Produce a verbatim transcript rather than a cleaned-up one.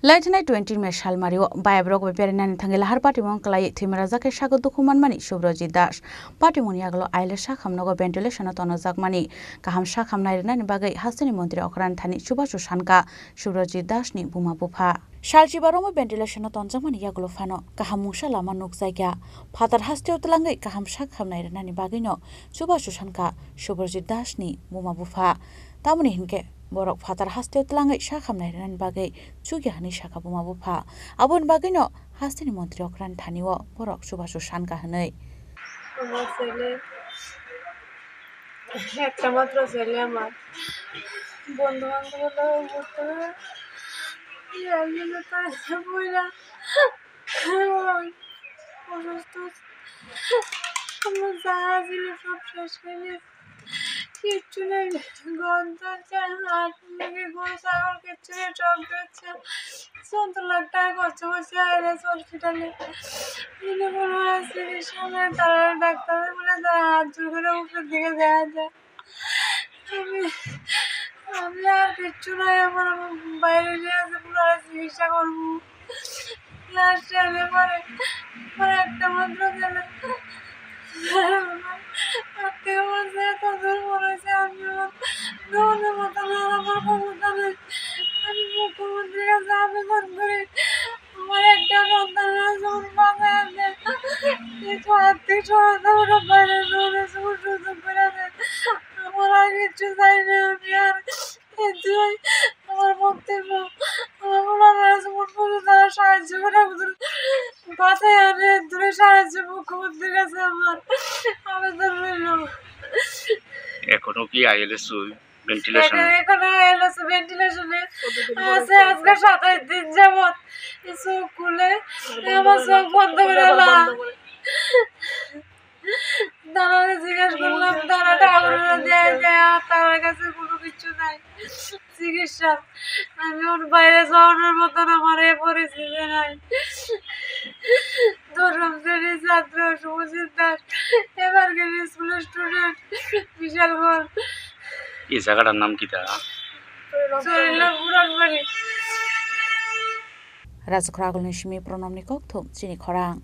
Laithanai twenty May salmario bayabrok bai berainani thangwi lahar patimung kwlaiwi thwimarajakhe sago dukhu manmani Subrojit Das. Patimungni yagulo I L S sakhamnogo ventilation-o tonojakmani kaham sakham nairwnani bagwi hasteni montri okrani thani chubachu sankha Subrojit Dasni buma bupha. Salchiba romo ventilation-o tonjakmani yagulo phano kaham mungsa lama nukjakya. Phatar hasteo twlangwi kaham sakham nairwnani bagwino chubachu sankha Subrojit Dasni buma bupha. Tamoni hinkhe borok phatar hasteo twlangwi sakham nairwnani bagwi chukya hwnwi sakha buma bupha. Aboni bagwino hasteni montri okrani thanio borok chubachu sankha hwnwi. Ama sele, ekta matro sele ama. Bondhu bandhob loi ghurte, iya, iya, ta, boira. Osusto. Ama jaga jini sob shesh hoi geche. Kichchu nei, ghor dorja, hat lage, guru chagor kichchu nei, sob dorja. Sottor lakh taka khorcha hoiche I L S hospital-e. Bini kono chikitsa nei, tara daktar bole tara hat jor gore upor dike dega jai. Ami, ami ar kichchu nei, amar, amar baire niye aje, pura chikitsa gorbo. Last time-e pore, pore ekta matro sele. Atte bole eto dur boro hoiche, ami amar dono moto lora amar khomota nei. Ami mukhyamantri kache abedon guri, amar ekta sontan jemon bachai ase. Kichchu arthik sohayoto baire jemon sujog guri de. Amar ar kichchu chai na, ami ar Eduroi amar boktobbo, amar onarar sompotti tara sahajjo gora, bachai anne eduroi sahajjo mukhyamantrir kache amar abedon roilo. Ekhono ki I L S ventilation? Ekhono I L S ventilation-e ache, ajke satais din jabot. Chok khule, amar chok bondo gorela. Tarare jigesh gorlam, tara thakurore dei dei, ar tarar kache kono kichchu nei chikitsa. Ami or baire jaonor moton amar ei poristothi nei. Doshom srenir chhatro Subhajit Das, Evergreen School-or student, Bishalgarh. Ei jagatar nam kita? Sorilal Puranbari. Rajkhoragulni simi Pranamni kokthum chini khorang.